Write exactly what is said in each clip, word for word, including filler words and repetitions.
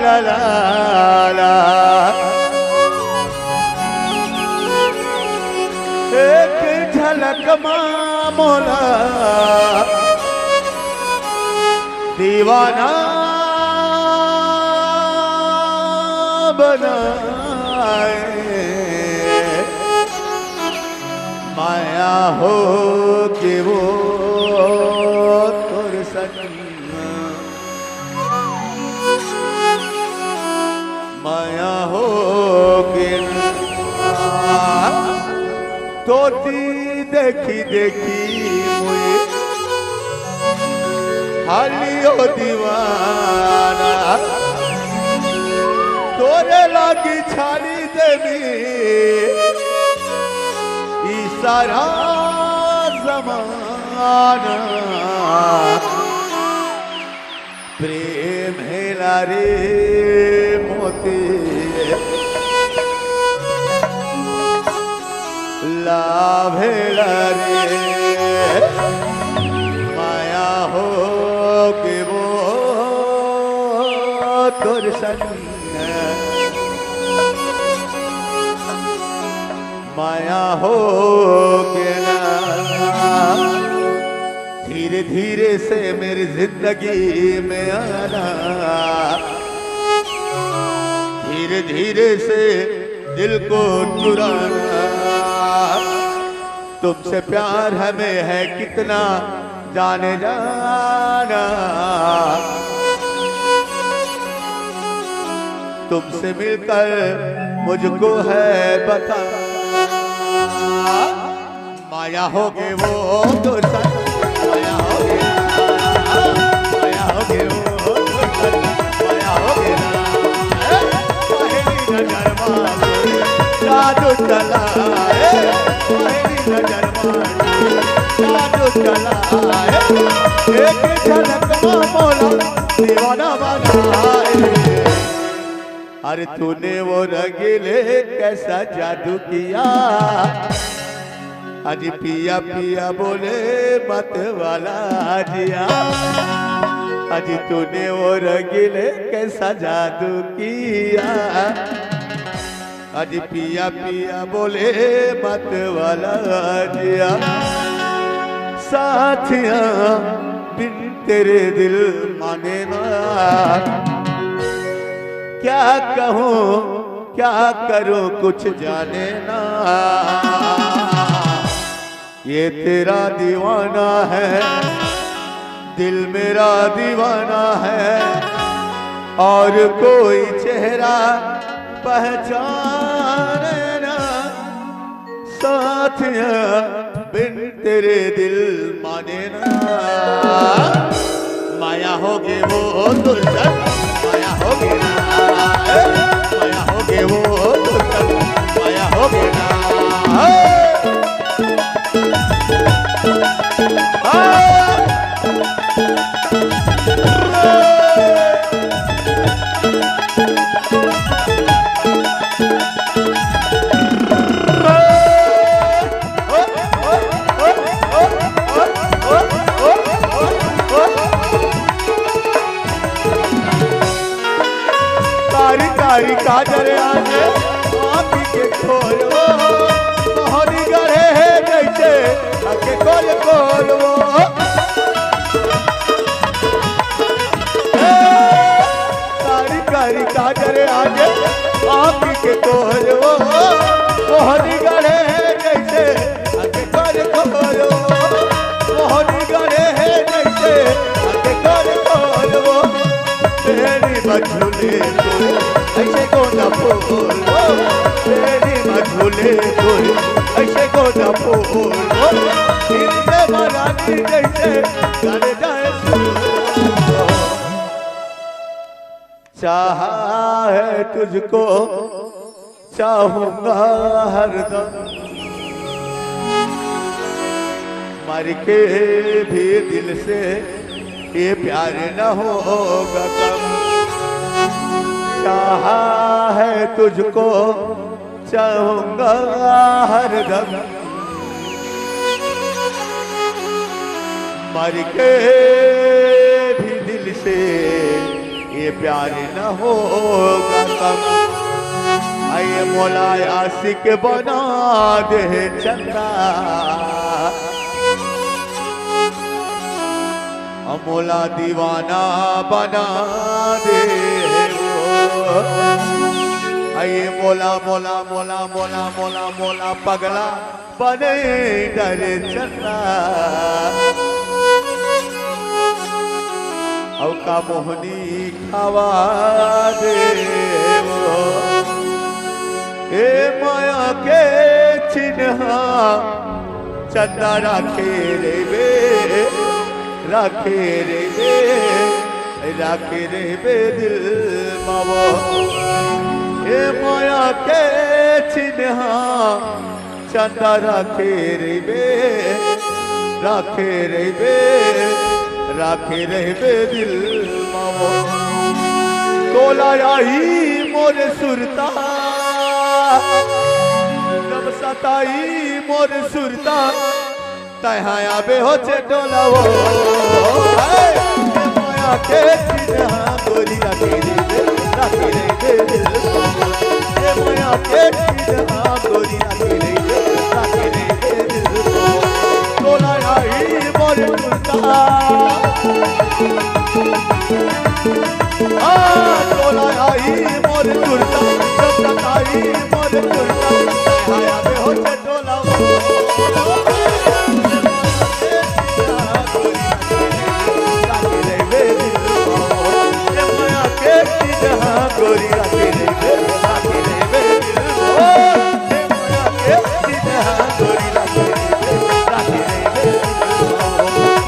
लाला, एक झलक मा मोला दीवाना बनाए। माया हो के वो तोर संग माया हो के ना। तोती देखी देखी मुई हालियो दीवाना। तोरे लागी छाड़ी देनी ई सारा जमाना। प्रेम हेला रे मोती, लाभ हेला रे माया हो के वो तोर संग। माया हो के ना। धीरे धीरे से मेरी जिंदगी में आना, धीरे धीरे से दिल को चुराना। तुमसे प्यार हमें है कितना जाने जाना, तुमसे मिलकर मुझको है बता। माया हो गे वो तोर संग, माया हो गे ना, माया हो गे वो तोर संग, माया हो गे ना। ए, पहली नजर मा जादू चला, ए, पहली नजर मा जादू चला, ए, एक झलक मा मोला दीवाना बनाए। अरे तूने वो रंगीले कैसा जादू किया, अजी पिया पिया बोले मत वाला जिया। अजी तूने वो रंगीले कैसा जादू किया, अजी पिया पिया बोले मत वाला जिया। साथिया बिन तेरे दिल माने ना, क्या कहूँ क्या करूँ कुछ जाने ना। ये तेरा दीवाना है, दिल मेरा दीवाना है, और कोई चेहरा पहचाने ना। साथिया बिन तेरे दिल माने ना। माया हो गे वो तोर संग, माया हो गे ना, ए, माया हो गे वो तोर संग, माया हो गे ना। ए, ए, कारी कारी काजर आगे आँखी के खोलवो, मोहनी गढ़े हे जैसे आके कोल खोलवो। ए, कारी कारी काजर आगे आँखी के खोलवो, मोहनी गढ़े हे जैसे आके कर खोलो, मोहनी गढ़े हे जैसे आके कर खोलो। तेरी मझुले को ऐसे को न बोलो, तेरी मझुले को ऐसे को न बोलो। इनसे मराठी जैसे कर जाए सुनो। चाहा है तुझको, चाहूंगा हरदम, मर के भी दिल से ये प्यार न होगा कम। चाहा है तुझको, चाहूंगा हरदम, मर के भी दिल से ये प्यार न होगा कम, आइए मोला आशिक बना दे चंदा, मोला दीवाना बना दे वो। आइए मोला, मोला, मोला, मोला, मोला, मोला पगला बने डरे चंदा। अउ का मोहनी खावा दे वो। ए माया के चिन्हा चंदा राखे रेबे, राखे रेबे, राखे रेबे दिल मा वो। ए माया के चिन्हा चंदा राखे रेबे, राखे रेबे, राखे रेबे दिल मा वो। तोला आही मोर सुरता, जब सताही मोर सुरता, तैं हा आबे हो छे टोला वो। हाय, ए माया के चिन्हा गोरी राखे रेबे, राखे रेबे दिल मा वो। ए माया के चिन्हा गोरी राखे रेबे, राखे रेबे दिल मा वो। तोला आही मोर सुरता। हाँ, तोला आही मोर सुरता, जब तक आही मोर सुरता, आया बे हो छे टोला। गोरी राखे रेबे, राखे रेबे दिल मा वो।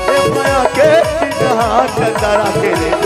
ए माया के चिन्हा चंदा राखे रेबे,